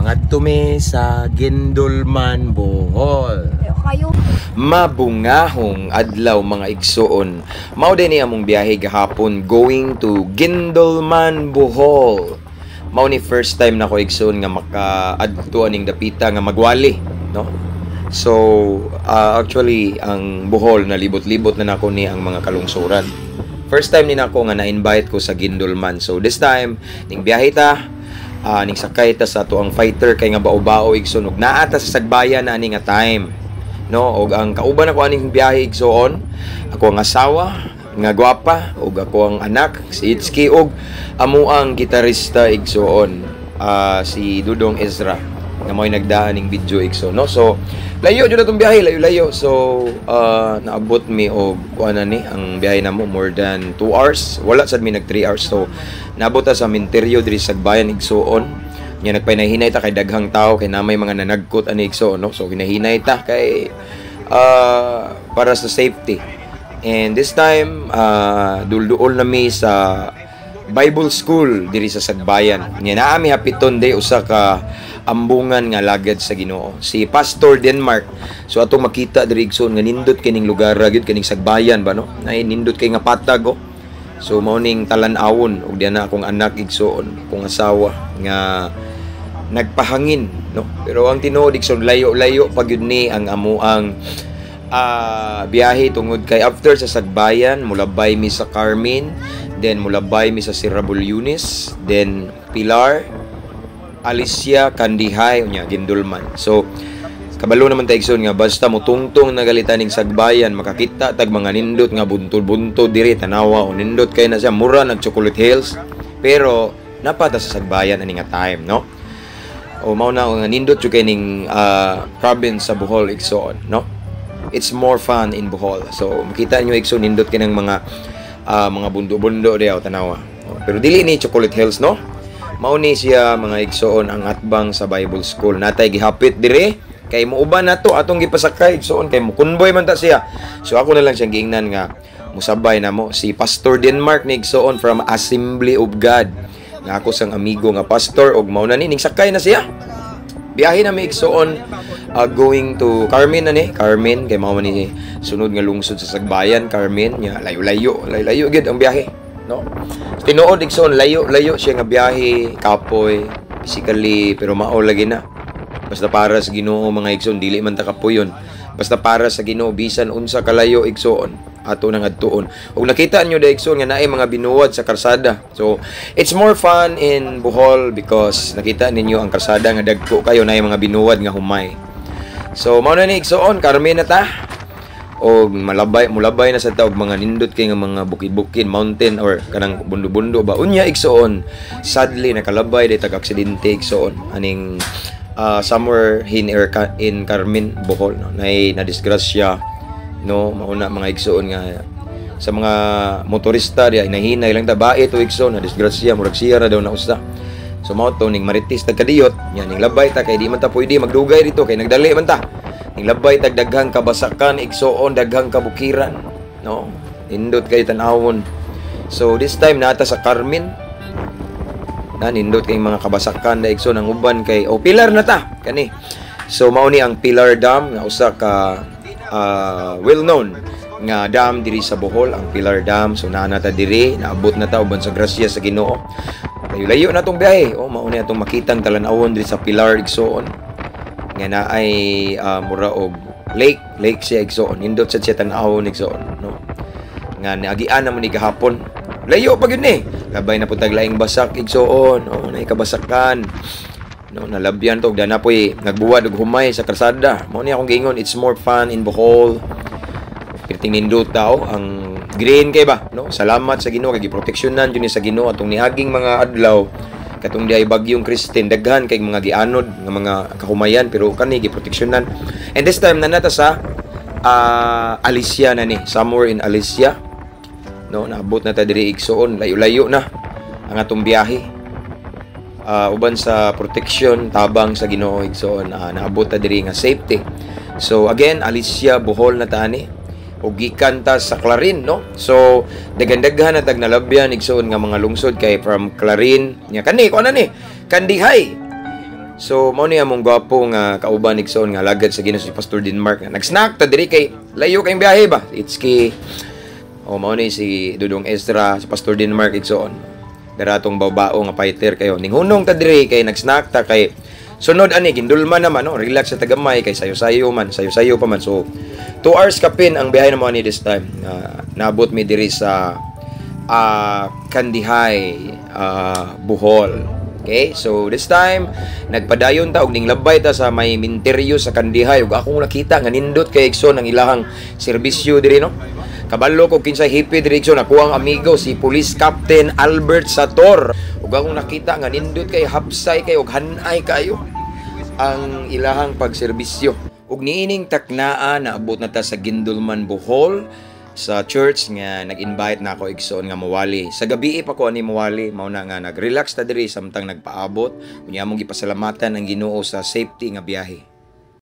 Mangadto mi sa Guindulman, Bohol. Kayo. Mabungahong adlaw, mga igsuon. Mao din ni among biyahe gahapon going to Guindulman, Bohol. Mao ni first time nako, igsuon, nga makaadto aning dapita nga magwali, no? So, actually ang Bohol nalibot-libot na nako ni ang mga kalungsuran. First time ni nako nga na-invite ko sa Guindulman. So this time ning biyahe ta, ning sakay ta sa ato ang fighter kay nga bao-bao, igsoon, ug naa ta sa Sagbayan na ani nga time, no? Og ang kauban ako aning biyahe, igsoon, ako ang asawa nga gwapa ug ako ang anak si Itski ug amo ang gitarista, igsoon, si Dudong Ezra nga mo'y nagdaan ning video, igsoon, no? So layo jud atong biyahe, layo-layo. So naabot mi og kuan na ni ang biyahe namo more than 2 hours. Wala sad mi nag 3 hours. So naabot ta sa Minteryo diri sa Sagbayan, igsoon. Nya nagpahinay-hinay ta kay daghang tao, kay namay mga nanagkot ani, igsoon, no? So hinahinay ta kay para sa safety. And this time dulduol na mi sa Bible School diri sa Sagbayan. Nya naa mi hapiton day usa ka ambungan nga lagad sa Ginoo, si Pastor Denmark. So atong makita diri, igsoon, nga nindot kining lugar ra gyud, kining Sagbayan ba, no? Nay nindot kay nga patag oh. So mao ning talan-awon ug diyan na akong anak, igsoon, akong asawa nga nagpahangin, no? Pero ang tinuod, igsoon, layo-layo pa gyud ni ang amuang biyahe tungod kay after sa Sagbayan mulabay mi sa Carmen, then mulabay mi sa Sirabul Yunis, then Pilar, Alicia, Kandihay, unya Guindulman. So kabalo naman ta, igsoon, nga basta mutungtong na galita ning Sagbayan, makakita tag mga nindot nga buntod-buntod diri. Tanawa o, nindot kay na siya, mura nag Chocolate Hills, pero napata sa Sagbayan ani nga time, no? O mao na nga nindot jud kay ning province sa Bohol, igsoon, no? It's more fun in Bohol. So makita niyo, igsoon, nindot kay ng mga bundo-bundo diyaw, tanawa. Pero dili ni Chocolate Hills, no? Mao ni siya, mga igsoon, ang atbang sa Bible School. Natay gihapit dire kay muuban nato atong gipasakay, igsoon, kay mukunboy man ta siya. So ako na lang siyang giingnan nga musabay namo, si Pastor Denmark ni, igsoon, from Assembly of God nga ako sang amigo nga pastor. Og mao na ni ning sakay na siya. Biyahe na mi, igsoon, going to Carmen na ni. Carmen kay mao man ni sunod nga lungsod sa Sagbayan, Carmen. Nya layo-layo, layo-layo gyud ang biyahe, no? Tinuod, igsoon, layo-layo siya nga biyahe, kapoy physically, pero mao lagi na. Basta para sa Ginoo, mga igsoon, dili man ta kapuyon. Basta para sa Ginoo, bisan unsa kalayo, igsoon, ato nang adtuon. Ug nakita niyo da, igsoon, nga naay mga binuwad sa karsada. So it's more fun in Bohol because nakita ninyo ang karsada nga dagko kayo, naay mga binuwad nga humay. So mao na ni, igsoon, Carmen na ta. O malabay mulabay na sa ta og mga nindot kay nga mga bukid-bukid, mountain or kanang bundo-bundo ba. Unya, igsoon, sadly nakalabay day tag aksidente, igsoon, aning somewhere in Carmen, Bohol, no? Nay na disgrasya, no? Mauna, mga igsoon, nga sa mga motorista diya, hinahinay lang ta bait to, igsoon. Na disgrasya, murag siya ra daw na usa. So mao to ning maritis tag kadiyot. Nya ning labay ta kay di man ta pwede magdugay dito kay nagdali man ta. Ning labay tag daghang kabasakan, igsoon, daghang kabukiran, no? Nindot kay tan-awon. So this time nata sa Carmen na, nindot kay mga kabasakan na, igsoon. Ang uban kay oh, Pilar na ta kani. So mao ni ang Pilar Dam nga usa ka well known nga dam diri sa Bohol, ang Pilar Dam. So naa na ta diri, naabot na ta uban sa grasya sa Ginoo. Layo-layo na tong biyahe. Oh, mao ni atong makitang talan-awon diri sa Pilar, igsoon, nga naay mura og lake, lake siya, igsoon. Nindot sad siya tan-awon, igsoon, no? Nga naagian na mo ni gahapon. Layo pa gyud ni. Labay na pud tag laing basak, igsoon. Oh, naay kabasakan, no? Nalabyan to og dana poy nagbuwad og humay sa karsada. Mao ni akong giingon, it's more fun in Bohol. Pirting nindot tao ang green kay ba, no? Salamat sa Ginoo kay giproteksyonan jud ni sa Ginoo atong niaging mga adlaw. Katong di ay bagyong Kristine, daghan kay mga gianod nga mga kahumayan, pero kani giproteksyonan. And this time nanata sa Alicia na ni, somewhere in Alicia, no? Naabot na ta diri, igsoon. Layo-layo na ang atong biyahe. Uban sa protection, tabang sa Ginoo, igsoon, naabot ta diri nga safety. So again, Alicia, Bohol na tani o gikan ta sa Clarin, no? So daghan-daghan na tag nalabyan, igsoon, nga mga lungsod kay from Clarin nya kani ko na ni Kandihay. So mao ni among gwapo nga kauban, igsoon, nga alagad sa Ginoo, si Pastor Denmark. Nag-snack ta diri kay layo kayong biyahe ba? It's kay o mao ni si Dudong Ezra, si Pastor Denmark, igsoon. Daratong babao nga fighter kayo. Ninghunong ta diri kay nag-snack ta kay sunod ani Guindulman naman, no. Relax sa tagamay kay sayo-sayo man, sayo-sayo pa man. So 2 hours kapin ang biyahe namo ani this time. Naabot mi diri sa Kandihay, Bohol. Okay? So this time nagpadayon ta og ninglabay ta sa may minteryo sa Kandihay ug akong nakita nga nindot kay, igsoon, ang ilahang serbisyo diri, no. Kabalo ko kinsa hippie diri, igsoon, ako ang amigo si Police Captain Albert Sator. Ug akong nakita nga nindot kay hapsay kay ug hanay kayo ang ilahang pagserbisyo. Ug niining taknaa naabot na ta sa Guindulman, Bohol, sa church nga nag-invite na ako, igsoon, nga mawali. Sa gabi pa ko ani mawali, mao na nga nag-relax ta diri samtang nagpaabot. Unya among gipasalamatan ang Ginoo sa safety nga biyahe.